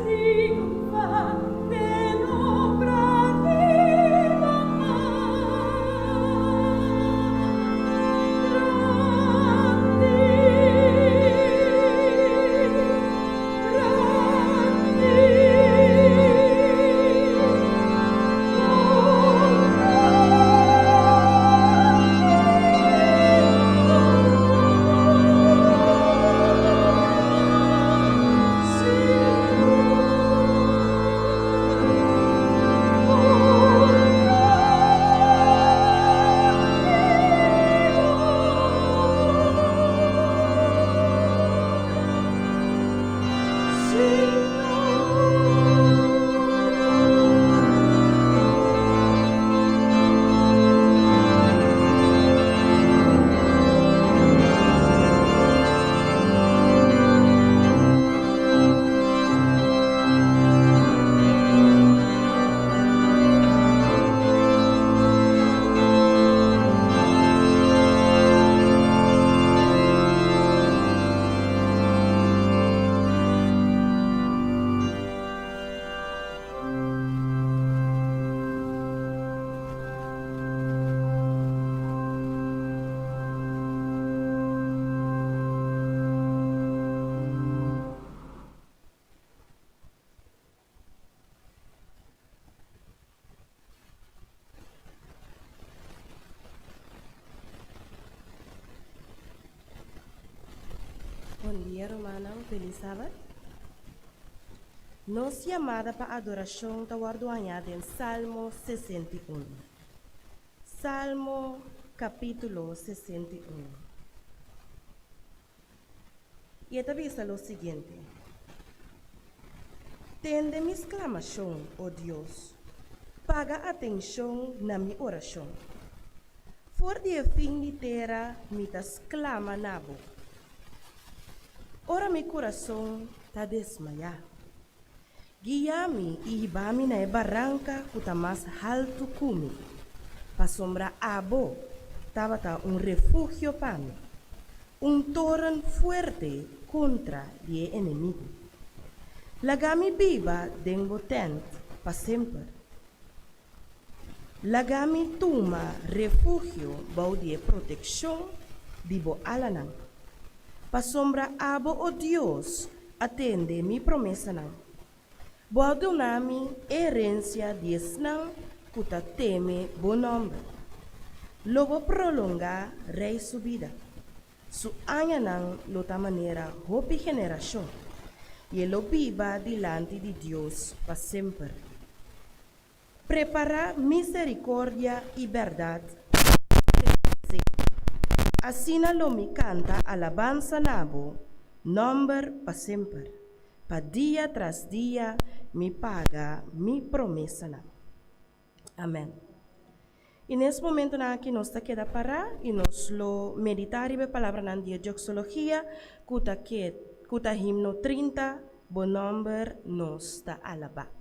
Triunfa den obra riba mar. Grandi, grandi, Bon dia rumannan, felis sabat. Nos yamada pa adorashon ta wòrdu hañá den Salmo 61. Salmo kapítulo 61. I e ta bisa lo siguiente, Tende mi sklamashon, o Dios, paga atenshon na mi orashon. For di e fin di tera mi ta sklama na bo, ora mi kurason ta desmayá. Guia mi i hiba mi na e baranka ku ta mas haltu ku mi, pasobra abo tabata un refugio pa mi, un toren fuerte kontra di e enemigu. Laga mi biba den bo tènt pa semper. Laga mi tuma refugio bou di e protekshon di bo alanan. Pasobra abo, o Dios, a tende mi promesanan. Bo a duna mi e herensia di esnan ku ta teme bo nòmber. Lo bo prolongá rei su bida. Su añanan lo ta manera hopi generashon, i e lo biba dilanti di Dios pa semper. Prepará misericordia i bèrdat pa Asina lo mi kanta alabansa na bo nòmber pa semper, pa dia tras dia mi paga mi promesanan. Amèn. I nes momentunan aki nos ta keda pará i nos lo meditá riba e palabranan di e Dioksologia ku ta ku ta himno 30, Bo nòmber nos ta alabá.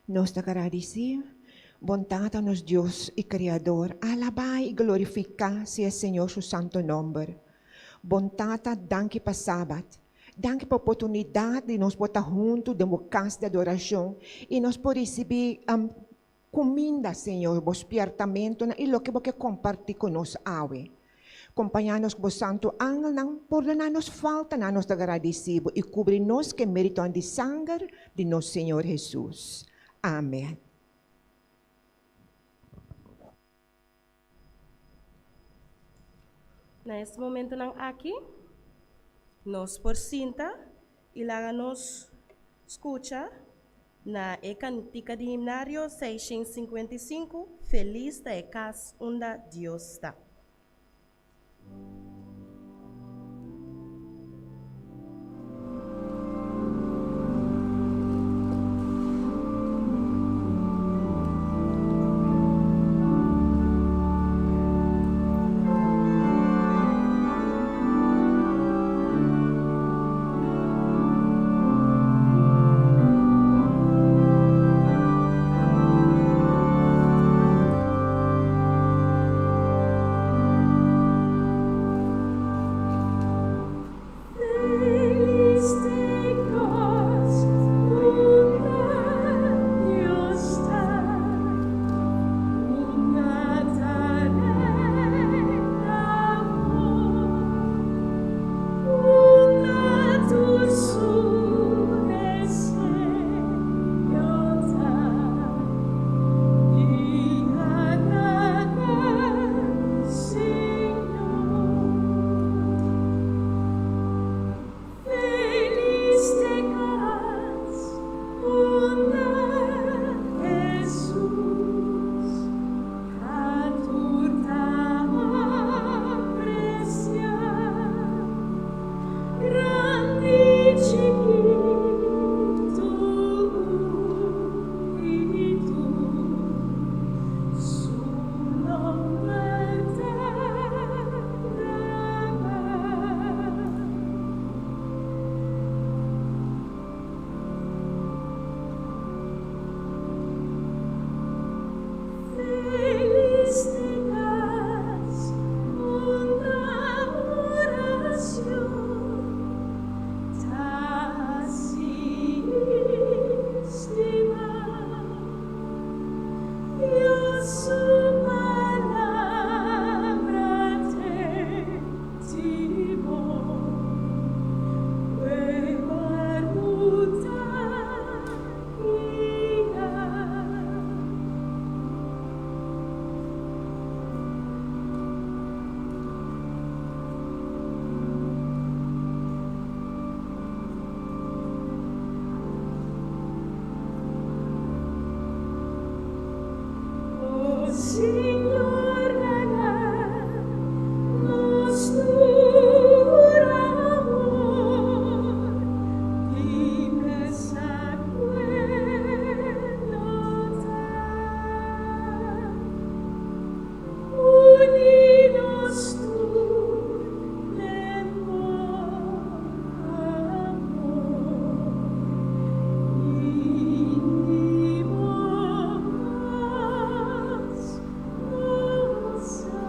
Nos ta gradisí, Bon Tata nos Dios i Kreador, alabá i glorifiká sea Señor su santu nòmber. Bon Tata, danki pa Sabat. Danki pa oportunidat di nos por ta huntu den bo kas di adorashon i nos por risibí kuminda, Señor, bo spièrtamentunan i loke bo ke kompartí ku nos awe. Kompañá nos ku bo santu angelnan, pordoná nos faltanan, nos ta gradisí bo i kubri nos ku e méritonan di sanger di nos Señor Hesus. Amèn. Na es momentonan aki, nos por sinta i laga nos skucha na e kantika di himnario 655, Felis ta e kas unda Dios ta. Felis t'e kas unda Dios ta, unda ta reina amor, unda tur su deseo ta di agradá Señor. Felis t'e kas unda Hesus a tur ta apresiá, grandi chikitu i tur su nomber ta grabá. Felis t'e kas unda oracion ta haci stima. Dios su palabra testigo cu e barku ta guia. O Señor laga nos tur awor di mesa bueno ta. Uni nos tur den bo amor i di bo pas gosa.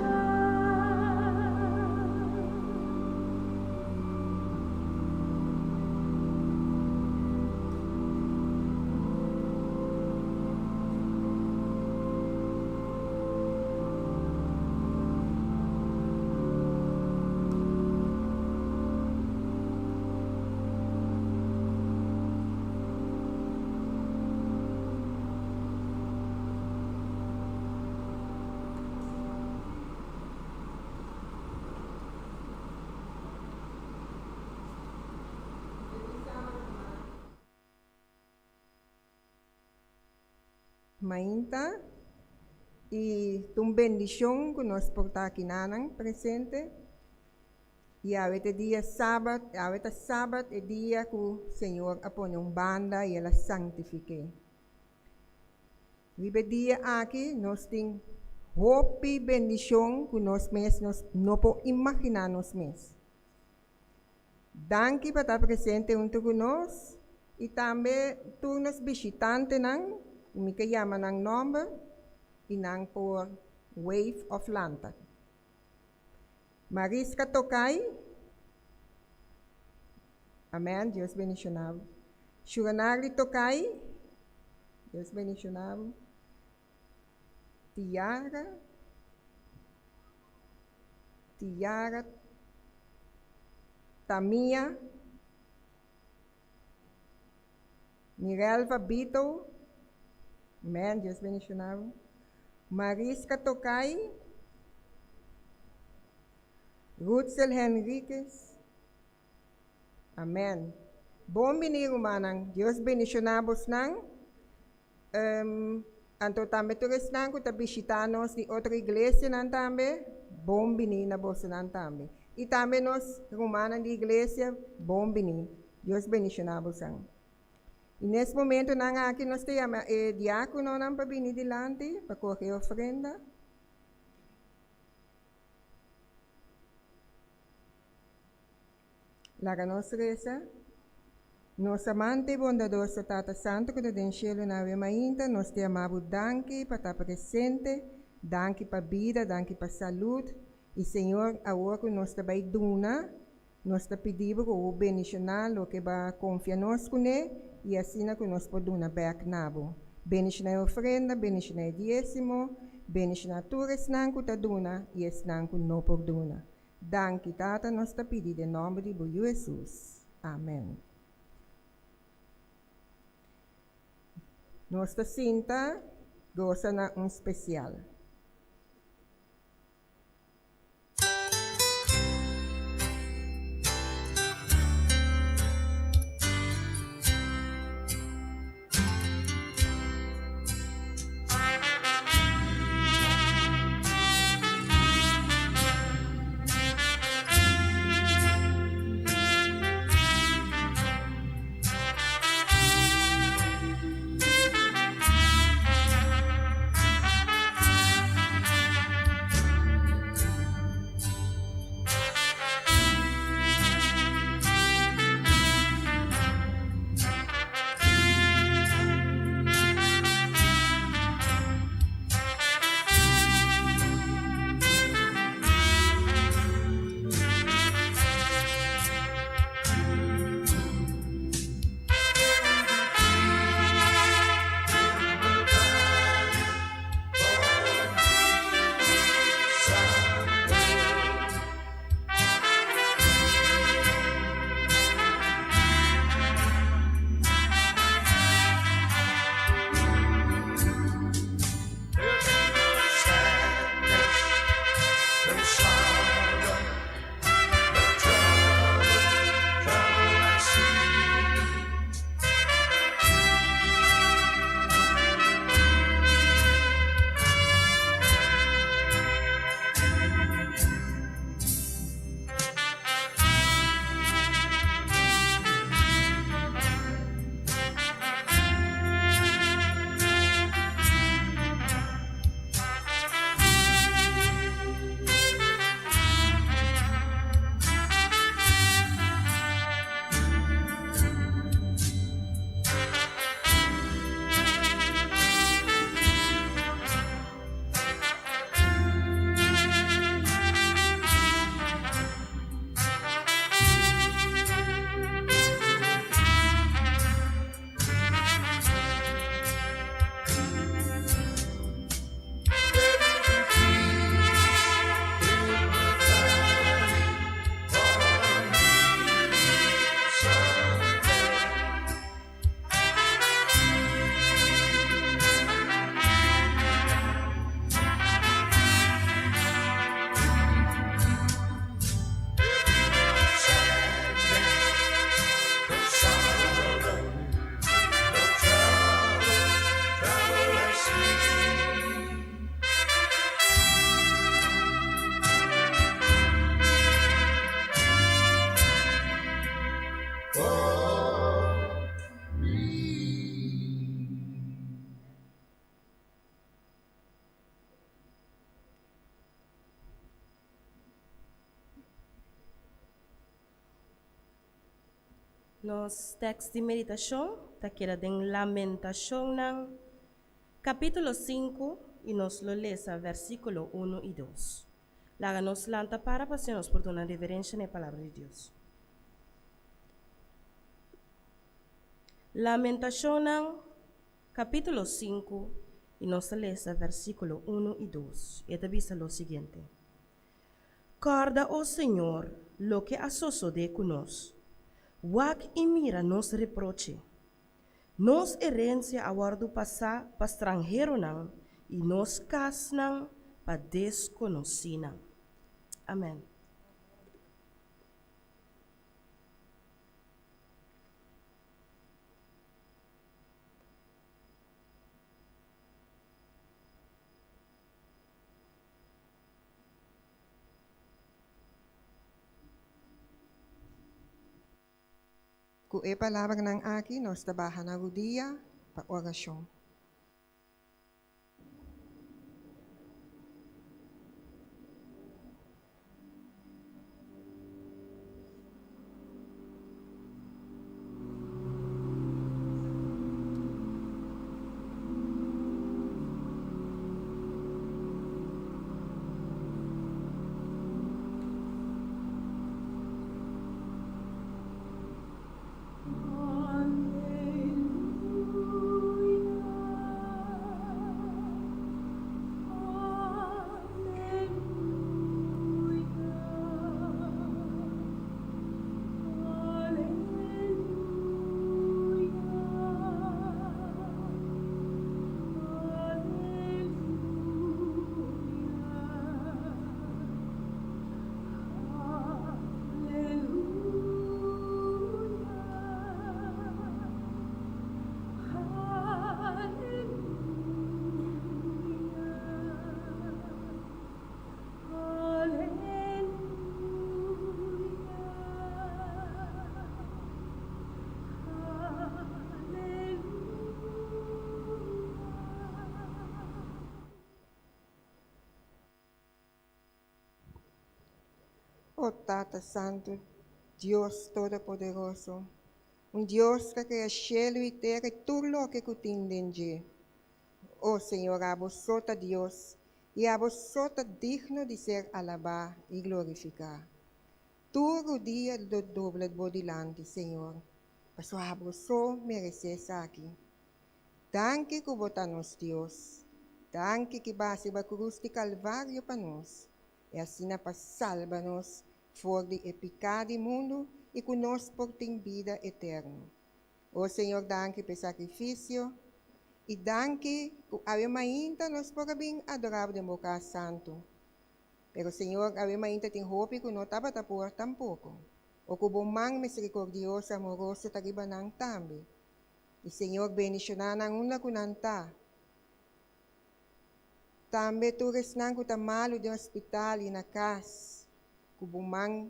Mainta y ta un bendicion cu nos por ta aki nanan presente. Y awe ta e dia sabat, awe ta sabat e dia cu Señor a pone un banda y el a santifique. Riba e dia aki nos tin hopi bendicion cu nos mes nos no por imagina nos mes. Danki pa ta presente hunto cu nos y tambe tur nos bishitantenan. Mi ke yama nan nòmber i nan por wave òf lanta. Mariska Tokay, Amèn, Dios bendishoná bo. Shuranarly Tokay, Dios bendishoná bo. Tiara, Tiara Tamia, Mirelva Bito, Amèn, Dios bendishoná bo. Mariska Tokay, Rutsel Henriquez, Amèn. Bon bini rumannan, Dios bendishoná bosnan. Anto tambe tur esnan ku ta bishitá nos di otro iglesianan tambe, bon bini na bosonan tambe. I tambe nos rumannan di iglesia, bon bini. Dios bendishoná bosan. I nes momentonan aki nos ta yama e diákononan pa bini dilanti pa kohe e ofrenda. Laga nos resa. Nos amante i bondadoso Tata Santu ku ta den shelu na awe mainta, nos ta yama bo danki pa ta presente, danki pa bida, danki pa salud, i Señor awor ku nos ta bai duna, nos ta pidi bo ku bo bendishoná loke bo a konfia nos kuné i asina ku nos por duna bèk na bo. Bendishoná e ofrenda, bendishoná e diesimo, bendishoná tur esnan ku ta duna i esnan ku no por duna. Danki Tata nos ta pidi den nomber di bo Yu Hesus. Amen. Nos ta sinta gosa na un special. Nos tekst di meditashon ta keda den Lamentashonnan. Kapítulo sinku i nos lo lesa versíkulo unu i dos. Laga nos lanta para pa asina nos por duna reverensha na e Palabra di Dios. Lamentashonnan kapítulo sinku i nos ta lesa versíkulo unu i dos. E ta bisa lo siguiente, Kòrda, o Señor, loke a sosodé ku nos. Wak i mira nos reproche. Nos herencia a wòrdu pasá pa stranheronan i nos kasnan pa deskonosínan. Amèn. Ku e palabranan aki nos ta baha na rudia pa orashon. O Tata Santu, Dios Todopoderoso, un Dios ku a krea shelu i tera i tur loke ku tin den dje. O Señor, abo so ta Dios, i abo so ta digno di ser alabá i glorifiká. Tur rudia lo dobla bo dilanti, Señor, pasobra abo so meresé esaki. Danki ku bo ta nos Dios. Danki ki basi riba krus di Kalvario pa nos, i asina pa salba nos for di e piká di mundu i ku nos por tin bida eterno. O Señor danki pa e sakrifisio i danki ku awe mainta nos por a bin adorá bo den bo kas santu. Pero Señor awe mainta tin hopi ku no tabata por tampoko. O ku bo man miserikordioso amoroso ta riba nan tambe. I Señor bendishoná nan unda ku nan ta. Tambe tur esnan ku ta malu den hospital i na kas, ku bo man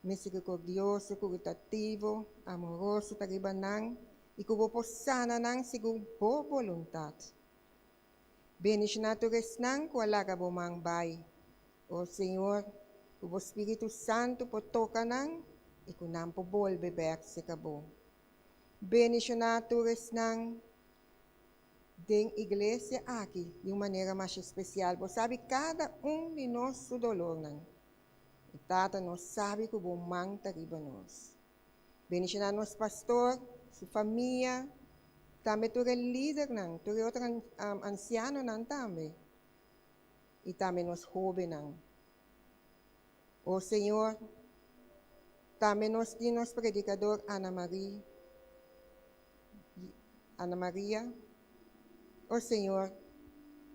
miserikordioso, kuritativo, amoroso ta riba nan i ku bo por sana nan segun bo boluntat. Bendishoná tur esnan ku a laga bo man bai. O Señor, ku bo Spiritu Santu por toka nan i ku nan por bolbe bèk serka bo. Bendishoná tur esnan den iglesia aki di un manera masha spesial. Bo sabi kada un di nos su dolornan. I Tata, nos sabi ku bo man ta riba nos. Bendishoná nos pastor, su famia, tambe tur e lidernan, tur e otro ansianonan tambe, i tambe nos hóbennan. O Señor, tambe nos tin nos predikador Ana Marie, Ana Maria. O Señor,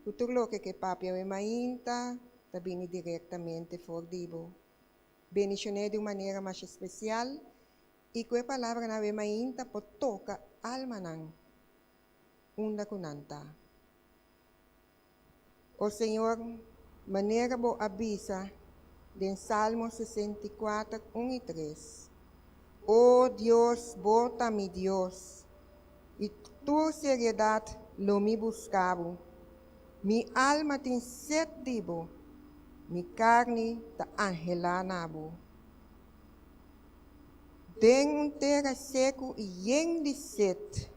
ku tur loke ke papia we mainta ta bini direktamente for di bo. Bendishon'é di un manera masha spesial i ku e palabranan we mainta por toka almanan unda ku nan ta. O Señor, manera Bo a bisa den Salmo 64, 1 i 3, O Dios, Bo ta mi Dios, i tur seriedat lo mi buska Bo. Mi alma tin set di Bo, mi karni ta anhelá na Bo. Den un tera seku i yen di set,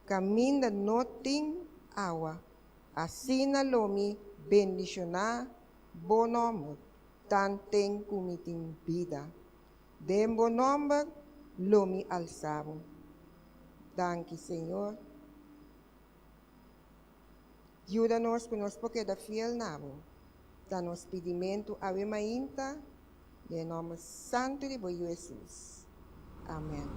kaminda no tin awa. Asina lo mi bendishoná bo nòmber tanten ku mi tin bida. Den bo nòmber lo mi alsa bo. Danki, Señor. Yuda nos ku nos por keda fiel na bo. Ta nos pidimentu awe mainta, den e nòmber santu di bo Yu Hesus. Amèn.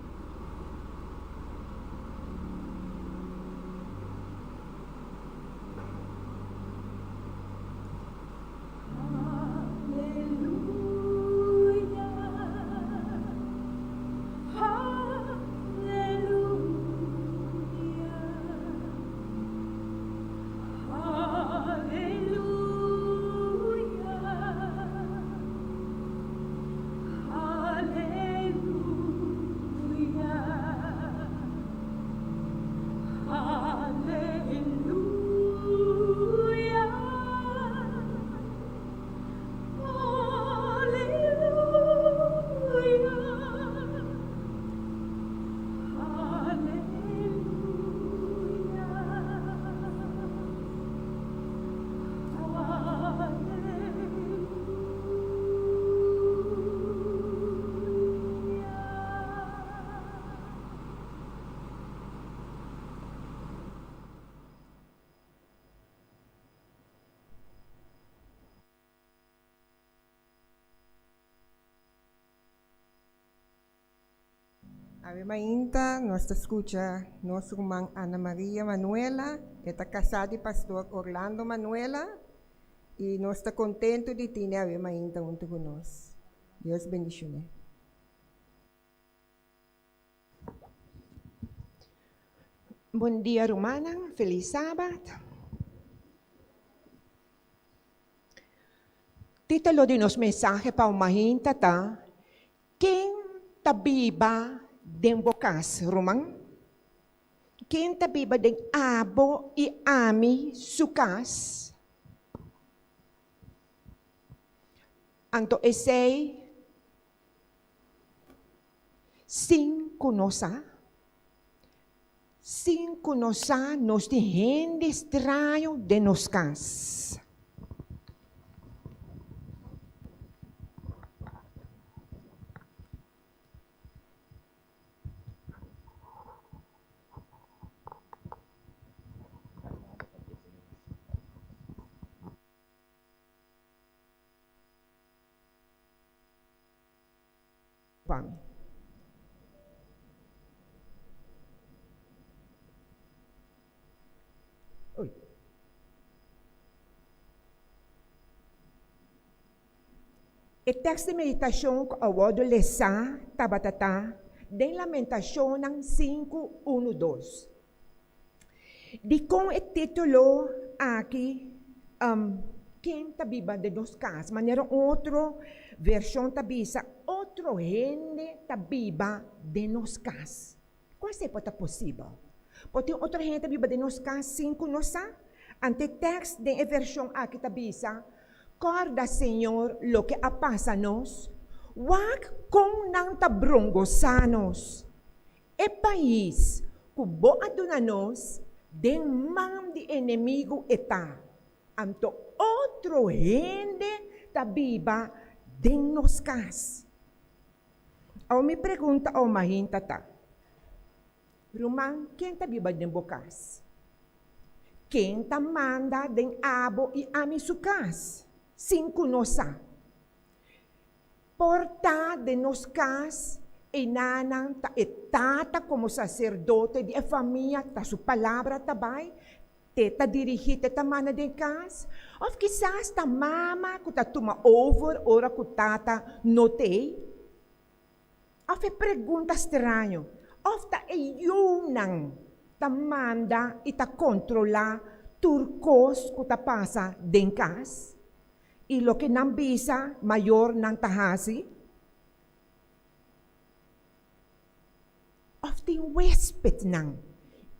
Awe mainta nos ta skucha nos ruman Ana Maria Manuela, e ta kasá di pastor Orlando Manuela i nos ta kontentu di tine awe mainta huntu ku nos. Dios bendishon'é. Bon dia rumannan, felis sabat. Título di nos mensahe pa un mahinta ta Ken ta biba den bo kas, ruman? Ken ta biba den abo i ami su kas? Anto esei sin ku nos sa, sin ku nos sa nos tin hende straño den nos kas. Pa mi. Uy. E tekst di meditashon ku a wòrdu lesá tabata ta den Lamentashonnan sinku, unu, dos. Dikon e título aki Ken ta biba den nos kas? Manera un otro vershon ta bisa, Otro hende ta biba den nos kas. Kon esei por ta posibel? Por tin otro hende ta biba den nos kas sin ku nos sa? Ante e tèkst den e vershon aki ta bisa, Kòrda, Señor, loke a pasa nos, wak kon nan ta brongosá nos. E pais ku bo a duna nos, den man di enemigu e ta, anto otro hende ta biba den nos kas. Awo mi pregunta awo mahinta ta, Ruman, ken ta biba den bo kas? Ken ta manda den abo i ami su kas, sin ku nos sa? Por ta den nos kas, einanan ta e tata komo saserdote di e famia, ta su palabra ta bai, te ta dirigí, te ta manda den kas. Òf kisas ta mama ku ta tuma over ora ku tata no t'ei. Òf e pregunta straño, òf ta e yunan ta manda i ta kontrolá tur kos ku ta pasa den kas? I loke nan bisa mayornan ta hasi? Òf tin wéspetnan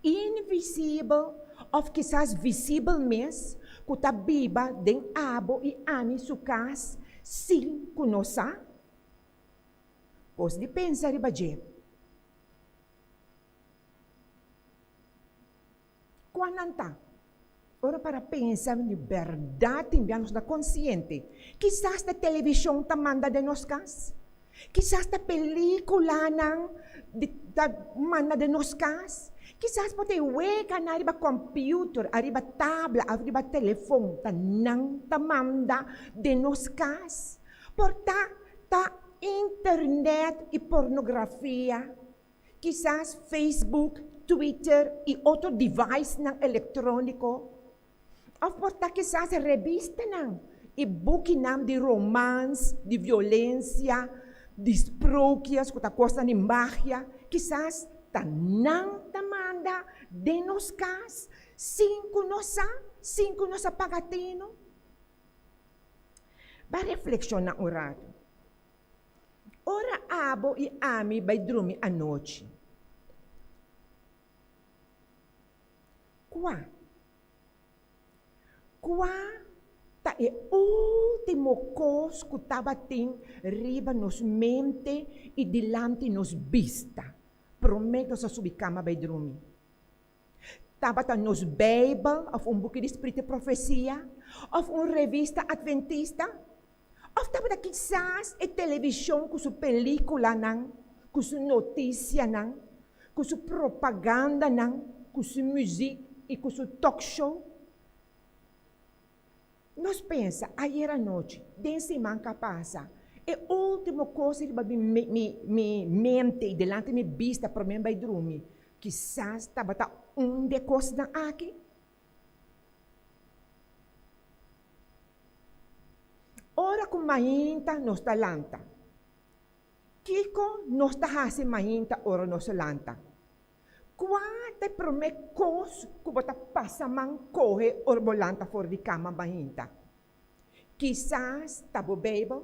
invisibel òf kisas visibel mes ku ta biba den abo i ami su kas sin ku nos sa? Kos di pensa riba dje. Kua nan ta? Ora para pensa di bèrdat tin bia nos ta konsiente. Kisas ta televishon ta manda den nos kas. Kisas ta pelikulanan di ta manda den nos kas. Kisas por ta e weganan riba kòmpiuter, ariba tabla òf riba telefon ta nan ta manda den nos kas. Por ta ta internet i pornografia. Kisas Facebook, Twitter i otro devicenan elektróniko. Òf por ta kisas revistanan i bukinan di romans, di violensia, di sprookjes ku ta kosnan di magia. Kisas ta nan ta manda den nos kas sin ku nos sa, sin ku nos a paga tinu. Bai reflekshoná un ratu. Ora abo i ami bai drumi anochi, kua? Kua ta e último kos ku tabatin riba nos mente i dilanti nos bista promé nos a subi kama bai drumi? Tabata nos Beibel òf un buki di Spiritu di Profesia òf un revista atventista? Òf tabata kisas e televishon ku su pelíkulanan, ku su notisianan, ku su propagandanan, ku su muzik i ku su talk show? Nos pensa ayer anochi, den siman ku a pasa, e último kos riba mi mi mente i delante mi bista promé mi bai drumi, kisas tabata un di e kosnan aki? Ora ku mainta nos ta lanta. Kiko nos ta hasi mainta ora nos lanta? Kua ta e promé kos ku bo ta pasa man kohe ora bo lanta for di kama mainta? Kisas ta bo Beibel,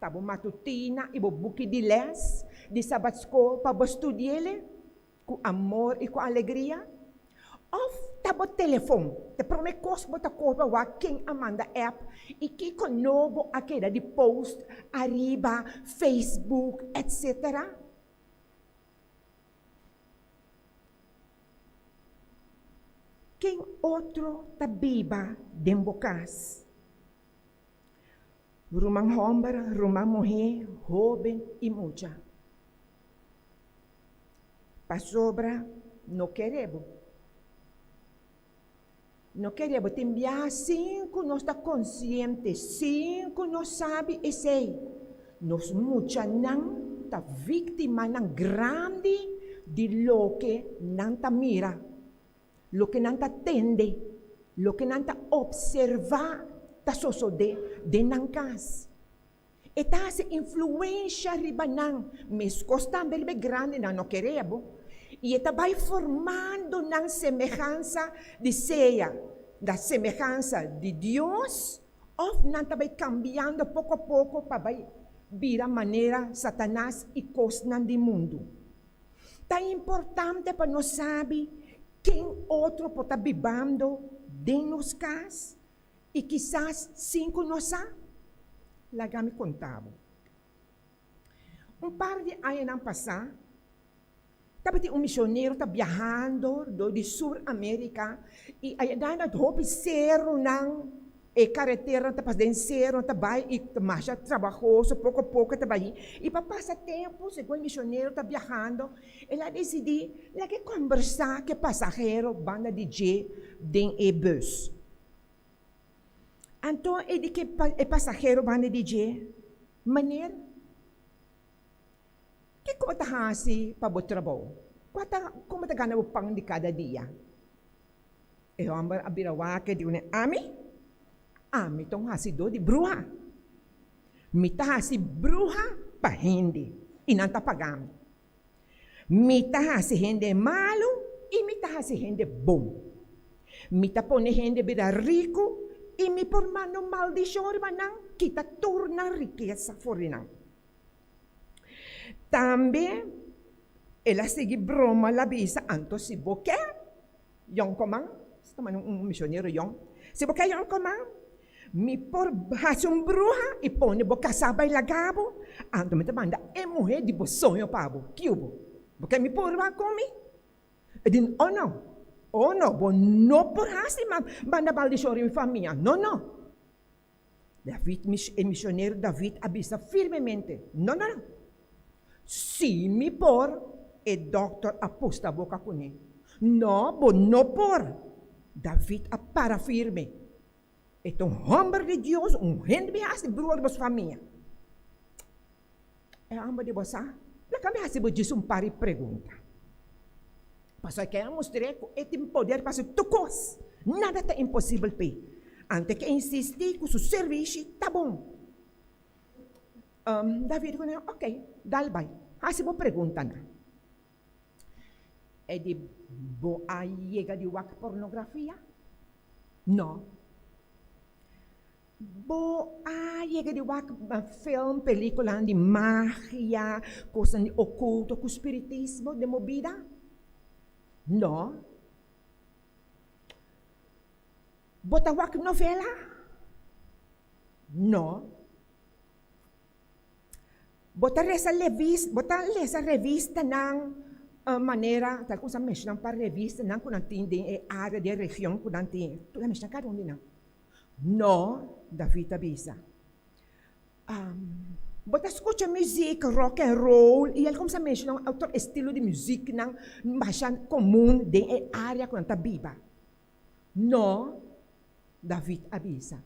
ta bo matutina i bo buki di lès di sabatskol pa bo studi'el ku amor i ku alegria? Òf ta bo telefon, ta e promé kos ku bo ta kohe pa wak ken a manda app i kiko nobo a keda di post ariba Facebook, etcetera? Ken otro ta biba den bo kas? Ruman hòmber, ruman muhé, hóben i mucha. Pasobra no kere bo. No kere bo. Tin biaha sin ku nos ta konsiente, sin ku nos sabi esei, nos muchanan ta víktimanan grandi di loke nan ta mira, loke nan ta tende, loke nan ta opservá ta sosodé den nan kas. E ta hasi influensha riba nan, meskos tambe riba e grandinan no kere bo, i e ta bai formando nan semehansa di sea na semehansa di Dios òf nan ta bai kambiando poko a poko pa bai bira manera Satanas i kosnan di mundu. Ta importante pa nos sabi ken otro por ta bibando den nos kas I kisas sin ku nos sa? Laga mi konta bo. Un par di añanan pasá, tabatin un misionero ta biahando dor di Sur Amerika i ayanda na hopi serunan, e kareteranan ta pasa den seru, ta bai i ta masha trabahoso, poko poko ta bai. I pa pasa tempu, segun e misionero ta biahando, el a disidí laga e kombersá ku e pasahero banda di dje den e bus. Anto e di ke e pasahero banda di dje, Meneer, kiko bo ta hasi pa bo trabou? Kua ta kon bo ta gana bo pan di kada dia? E hòmber a bira wak e di kuné, Ami? Ami ta un hasidó di bruha. Mi ta hasi bruha pa hende i nan ta paga mi. Mi ta hasi hende malu i mi ta hasi hende bon. Mi ta pone hende bira riku i mi por manda un maldishon riba nan kita tur nan rikesa for di nan. Tambe el a sigui broma la bisa, Anto si bo ke yònkuman, ta manda un misionero yòn, si bo ke yònkuman, Mi por hasi un bruha i pone bo kasá bai laga bo, anto mi ta manda e muhé di bo soño pa bo. Kiu bo? Bo ke mi purba ku mi? E di, Oh no! Oh no, bo no por hasi manda maldishon riba mi famia. No, no. David, e misionero David a bisa firmemente, No, no, no. Si mi por, e dòkter a pusta boka kuné. No, bo no por. David a para firme. E ta un hòmber di Dios, un hende mi hasi broer di bo su famia. E hòmber di bo sa, Laga mi hasi bo djis un par di pregunta. Pasobra ke a mustr'é ku e tin poder pa hasi tur kos, nada ta imposibel p'e. Ante ke insistí ku su sirbishi ta bon. David ku nan, Ok, dal bai, hasi bo preguntanan. E di, Bo a yega di wak pornografia? No. Bo a yega di wak film, peliculanan di magia, cosnan di oculto cu spiritismo den bo bida? No. Bo ta wak novela? No. Bo ta resa levis, bo ta lesa revistanan manera, tal como sa menshonan pa revistanan cu nan tin den e area, den e region cu nan tin. Tur a menshonan cada un di nan. No, David a bisa. Bo ta skucha muzik rock and roll i el kumsa menshoná un otro estilo di muziknan masha komun den e área ku nan ta biba. No, David a bisa.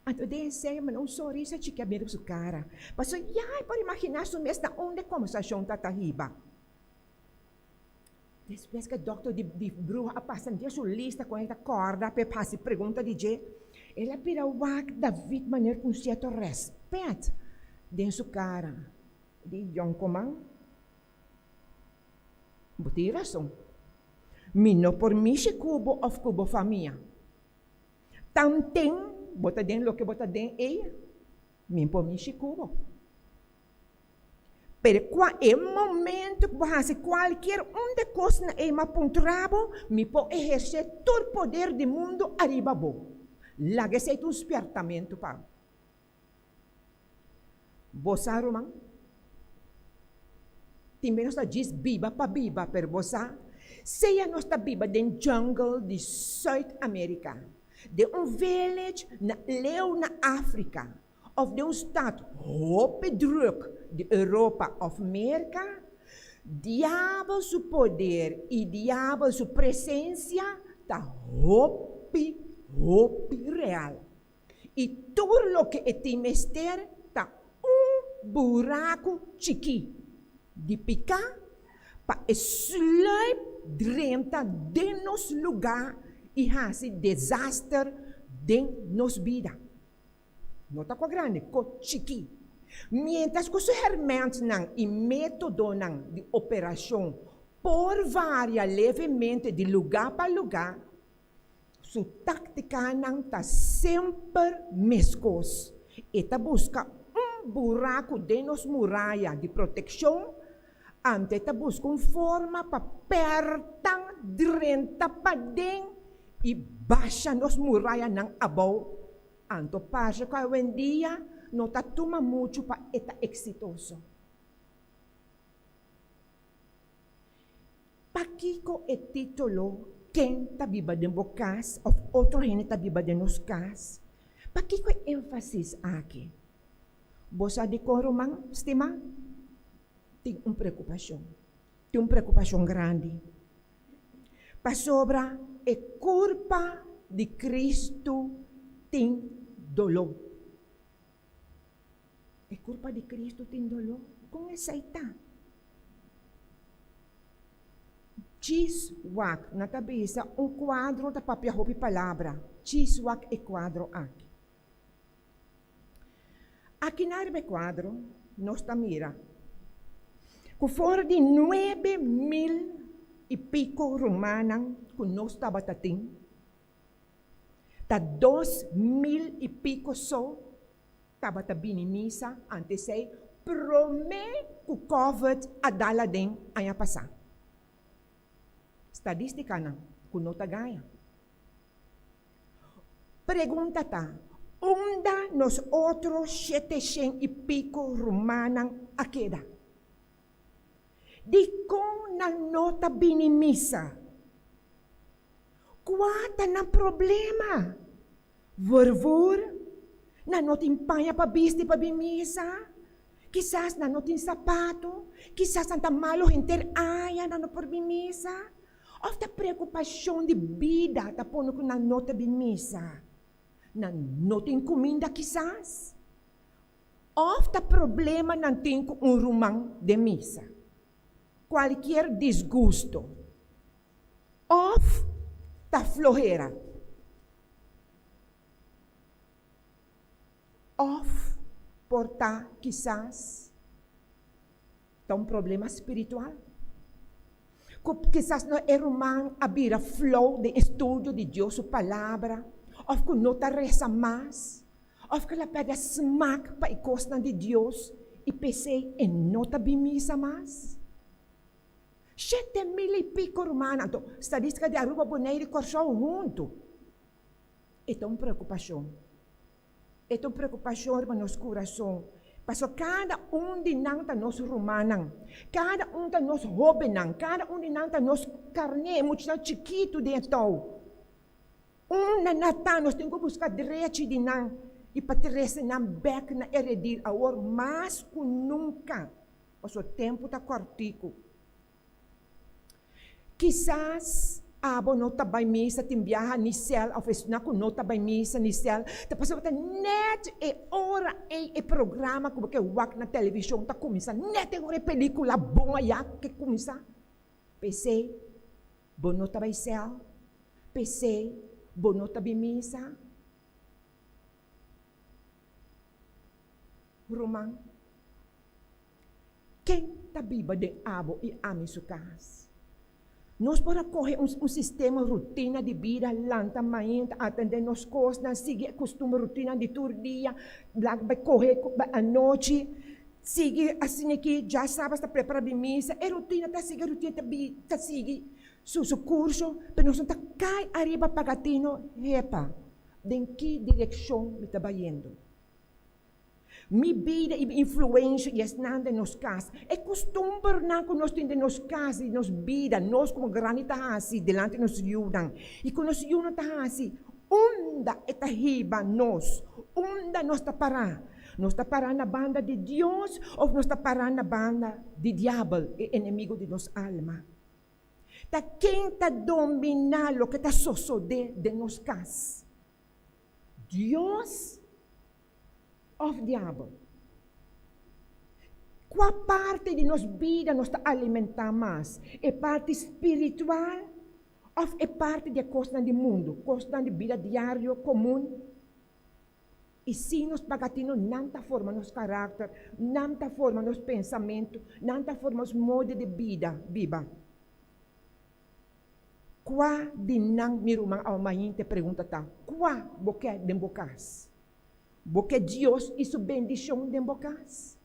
Anto den esei manda un sonrisa chiki a bini riba su kara, pasobra ya e por imaginá su mes na unda e kombersashon ta ta hiba. Despues ku e dòkter di bruha a pasa den su lista ku el ta kòrda pa e hasi pregunta di dje, el a bira wak David manera ku un sierto rèspèt den su kara. E di, Yònkuman, bo tin rason. Mi no por mishi ku bo òf ku bo famia. Tanten bo ta den loke bo ta den ei, mi por mishi ku bo. Pero kua e momento ku bo hasi kualkier un de kosnan ei m'a puntra bo, mi por ehersé tur poder di mundu ariba bo. Laga esei ta un spièrtamentu pa bo. Bo sa, ruman, tin bes nos ta djis biba pa biba, pero bo sa, sea nos ta biba den jungle di Sùit Amerika, den un village na leu na Afrika, of den un stad hopi druk di Europa of Merka, diabel su poder i diabel su presensia ta hopi, hopi real. I tur loke e tin mester ta un buraku chikí di piká pa e sluip drenta den nos lugá i hasi desaster den nos bida. No ta kua grandi, ko chikí. Miéntras ku su hèrmèntnan i métodonan di operashon por varia levemente di lugá pa lugá, su táktikanan ta semper meskos. E ta buska un buraku den nos muraya di protekshon, anto e ta buska un forma pa pèrta drenta paden i basha nos murayanan abou. Anto parce cu awendia no ta tuma muchu pa e ta exitoso. Pakico e titulo Ken ta biba den bo cas of Otro hende ta biba den nos cas? Pakico e enfasis aki? Bo sa dicon ruman stima? Tin un preocupacion. Tin un preocupacion grandi. Pasobra e kurpa di Kristu tin doló. E kurpa di Kristu tin doló? Kon esei ta? Djis wak, nan ta bisa un kuadro ta papia hopi palabra. Djis wak e kuadro aki. Akinan riba e kuadro nos ta mira ku for di 9000 i piko rumannan ku nos tabata tin, ta 2000 i piko so tabata bini misa antes ei promé ku covid a dal aden aña pasá. Stadístikanan ku no ta gaña. Pregunta ta, Unda nos otro sheteshen i piko rumannan a keda? Dikon nan no ta bini misa? Kua ta nan problema? Vurvur? Nan no tin paña pa bisti pa bin misa? Kisas nan no tin sapato? Kisas nan ta malu henter aña nan no por bin misa? Òf ta preokupashon di bida ta pone ku nan no ta bin misa? Nan no tin kuminda kisas? Òf ta problema nan tin ku un ruman den misa? Kualkier disgusto òf ta flohera? Òf por ta kisas ta un problema spiritual? Ku kisas no e ruman a bira flou den estudio di Dios su Palabra òf ku no ta resa mas òf ku el a pèrdè smak pa e kosnan di Dios i p'esei e no ta bin misa mas? 7000 i piko rumannan, anto stadistika di Aruba, Boneiru i Kòrsou huntu. E ta un preokupashon. E ta un preokupashon riba nos kurason. Pasobra kada un di nan ta nos rumannan. Kada un ta nos hóbennan. Kada un di nan ta nos karné, muchanan chikitu den e tou. Unda nan ta, nos tin ku buska drechi di nan i pa trese nan bèk na e redil awor mas ku nunka, pasobra tempu ta kòrtiku. Kisas abo no ta bai misa tin biaha ni sèl òf esnan ku no ta bai misa ni sèl ta pasobra ta nèt e ora ei e programa ku bo ke wak na televishon ta kuminsá, nèt e ora e pelíkula bon ayá ke kuminsá. P'esei bo no ta bai sèl, p'esei bo no ta bin misa. Ruman. Ken ta biba den abo i ami su kas? Nos por a kohe un un sistema rutina di bida, lanta mainta, atendé nos kosnan, sigui e kustumber rutina di tur dia, laga bai kohe anochi, sigui asin'aki, djasabas ta prepara bin misa, e rutina ta sigui, e rutina ta bi ta sigui su su kurso, pero nos no ta kai ariba paga tino, hepa, den ki direkshon mi ta bayendo? Mi bida i mi influensha i esnan den nos kas. E kustumbernan ku nos tin den nos kas i nos bida, nos komo grandi ta hasi dilanti nos yunan i ku nos yunan ta hasi, unda e ta hiba nos? Unda nos ta pará? Nos ta pará na banda di Dios òf nos ta pará na banda di diabel, e enemigu di nos alma? Ta ken ta dominá loke ta sosodé den nos kas? Dios òf Diabel? Kua parti di nos bida nos ta alimentá mas, e parti spiritual òf e parti di e kosnan di mundu, kosnan di bida diario komun? I si nos paga tino, nan ta forma nos karakter, nan ta forma nos pensamentu, nan ta forma nos modo di bida, biba. Kua di nan, mi ruman awa mainte pregunta ta, kua bo ke den bo kas? Bo ke Dios i su bendishon den bo kas?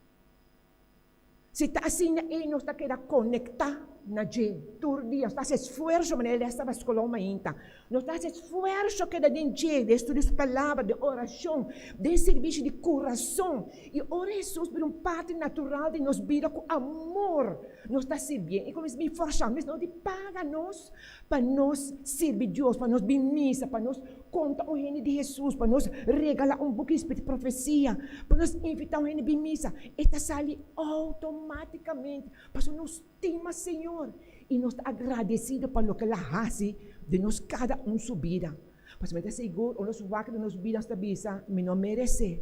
Si ta asina ei nos ta keda konektá na dje tur dia, nos ta hasi esfuerso manera Elias tabata skol awa mainta, nos ta hasi esfuerso keda den dje, den studia su palabra, den orashon, den sirbishi di kurason. I ora Hesus bira un parti natural di nos bida ku amor nos ta sirbié. I komo mi forsá mes no di paga nos pa nos sirbi Dios, pa nos bin misa, pa nos konta un hende di Hesus, pa nos regalá un buki di profesia, pa nos invitá un hende bin misa. E ta sali outomátikamente pasobra nos stima Señor i nos ta agradesido pa loke el a hasi den nos kada un su bida. Pasobra mi ta sigur ora nos wak den nos bida nos ta bisa, Mi no meresé.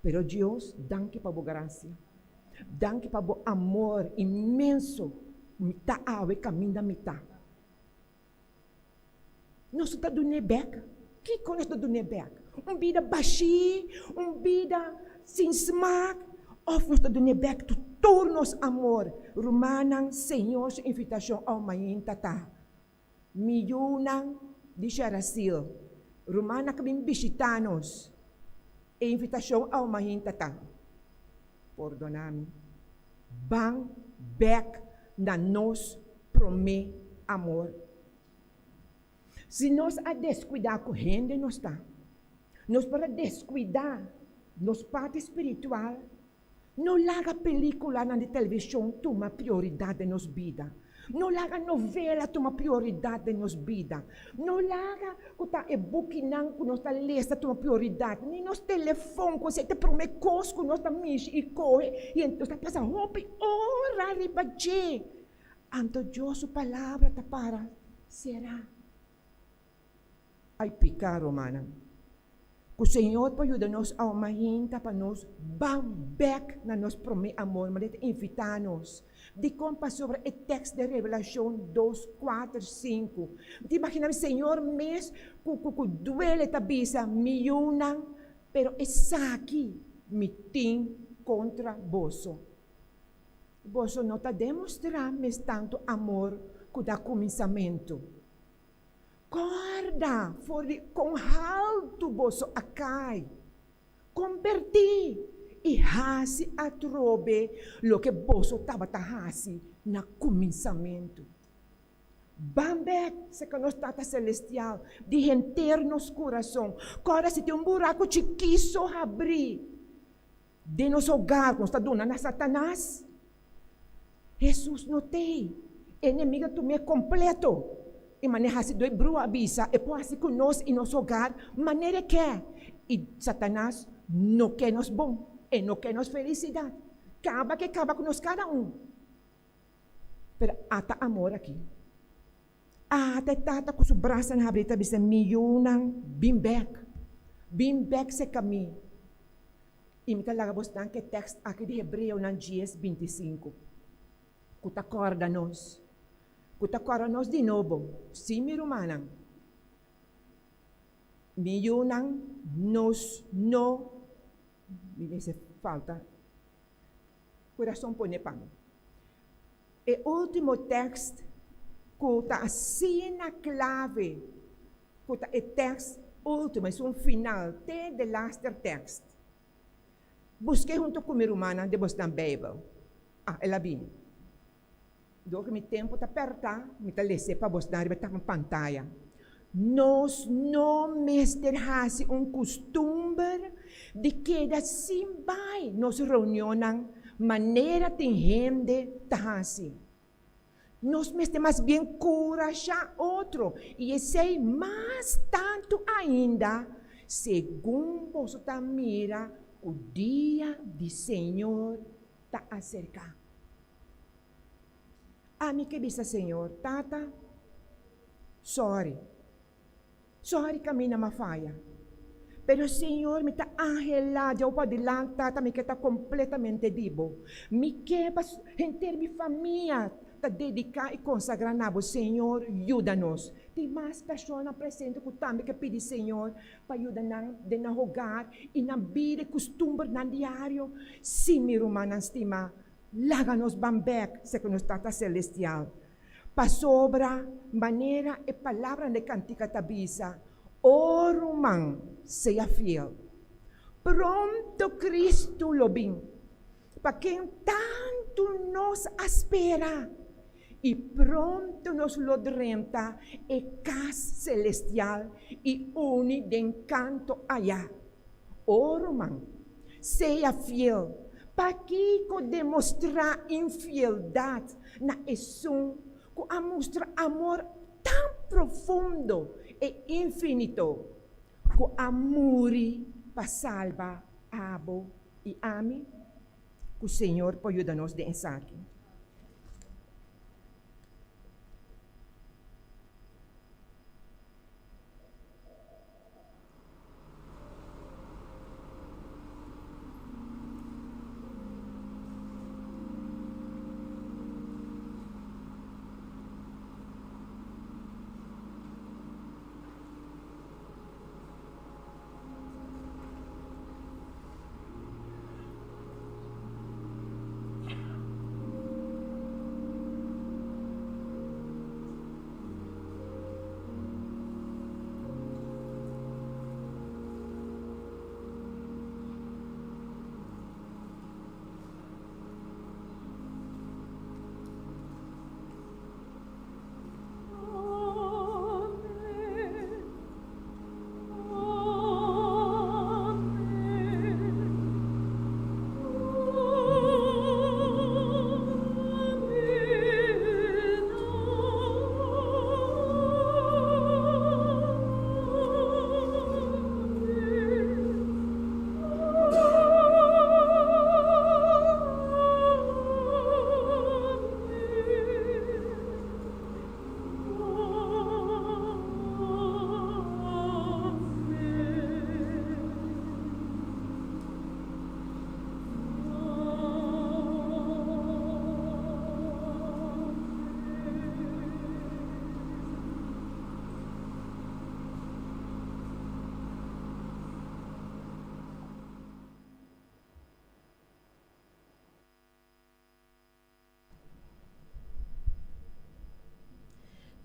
Pero Dios, danki pa bo gracia. Danki pa bo amor inmenso. Mi ta awe kaminda mi ta. Nos no ta dun'é bèk. Kiko nos ta dun'é bèk? Un bida bashí, un bida sin smak, òf nos ta dun'é bèk tur nos amor? Rumannan, Señor su invitashon awe mainta ta, Mi yunan di Sharasil, rumannan ku bin bishitá nos, e invitashon awe mainta ta, Pordoná mi. Ban bèk na nos promé amor. Si nos a deskuidá ku hende nos ta, nos por a deskuidá nos parti spiritual. No laga pelíkulanan di televishon tuma prioridat den nos bida. No laga novela tuma prioridat den nos bida. No laga ku ta e bukinan ku nos ta lesa tuma prioridat, ni nos telefon ku esei ta e promé kos ku nos ta mishi i kohe i nos ta pasa hopi ora riba dje. Anto Dios su palabra ta para será. Ai piká, rumannan. Ku Señor por yuda nos aumahinta pa nos ban bèk na nos promé amor, manera e ta invitá nos. Dikon? Pasobra e tèks den Revelashon dos, kuater, sinku. Mi ta imaginá mi Señor mes ku ku ku duele ta bisa, Mi yunan, pero esaki mi tin kontra boso. Boso no ta demostrá mes tantu amor ku na kuminsamentu. Kòrda for di kon haltu boso a kai. Kombertí i hasi atrobe loke boso tabata hasi na kuminsamentu. Ban bèk serka nos Tata Selestial di henter nos kurason. Kòrda si tin un buraku chikí so habrí den nos hogar ku nos ta duna na Satanas, Hesus no t'ei. E enemigo a tum'é kompleto. I manera hasi dor e brua a bisa, e por hasi ku nos i nos hogar manera e ke. I Satanas no ke nos bon, e no ke nos felisidat. Kaba ke kaba ku nos kada un. Pero ata amor aki. Ata e tata ku su brasanan habrí ta bisa, Mi yunan, bin bèk. Bin bèk serka mi. I mi ta laga bosnan ku e tèkst aki di Hebreonan dies, 25, ku ta kòrda nos, ku ta kòrda nos di nobo, Sí, mi rumannan, mi yunan, nos no, mi mester falta kurason pone pa mi. E último tèkst ku ta asina klave, ku ta e tèkst último, esun final, te delaster tèkst. Busk'é huntu ku mi rumannan den bosnan Beibel. Ah, el a bini. Dor ku mi tempu ta pèrtá, mi ta les'é pa bosnan riba e pantaya. Nos no mester hasi un kustumber di keda sin bai nos reunionnan manera tin hende ta hasi. Nos mester mas bien kurashá otro, i esei mas tantu ainda segun boso ta mira ku dia di Señor ta aserká. Ami ke bisa Señor, Tata, sorry. Sorry kaminda m'a faya. Pero Señor, mi ta anhelá djou padilant, Tata, mi ke ta kompletamente di Bo. Mi ke pa henter mi famia ta dediká i konsagrá na Bo. Señor, yuda nos. Tin mas personanan presente ku tambe ke pidi Señor pa yuda nan den nan hogar i nan bida i kustumbernan diario. Sí, mi rumannan stimá, Laga nos ban bek serka nos Tata Selestial, pasobra manera e palabranan di kantika ta bisa, O ruman, sea fiel. Pronto Kristu lo bin, pa ken tantu nos a spera, i pronto nos lo drenta e kas selestial i uni den kanto aya. O ruman, sea fiel. Pakiko demostrá infieldat na esun ku a mustra amor tan profundo i infinito ku a muri pa salba abo i ami? Ku Señor por yuda nos den esaki.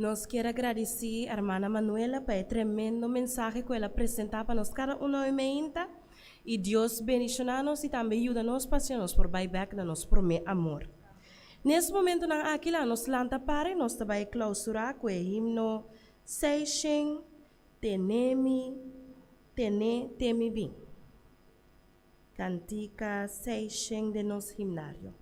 Nos kier a gradici Hermana Manuela pa e tremendo mensahe cu el a presenta pa nos cada uno e mainta. Y Dios bendiciona nos y tambe yuda nos pa nos por bay back na nos prome amor. Nes momentonan aki laga nos lanta para y nos ta bay clausura cu e himno 600 Tenemi Tene Temi Bin. Cantica 600 den nos himnario.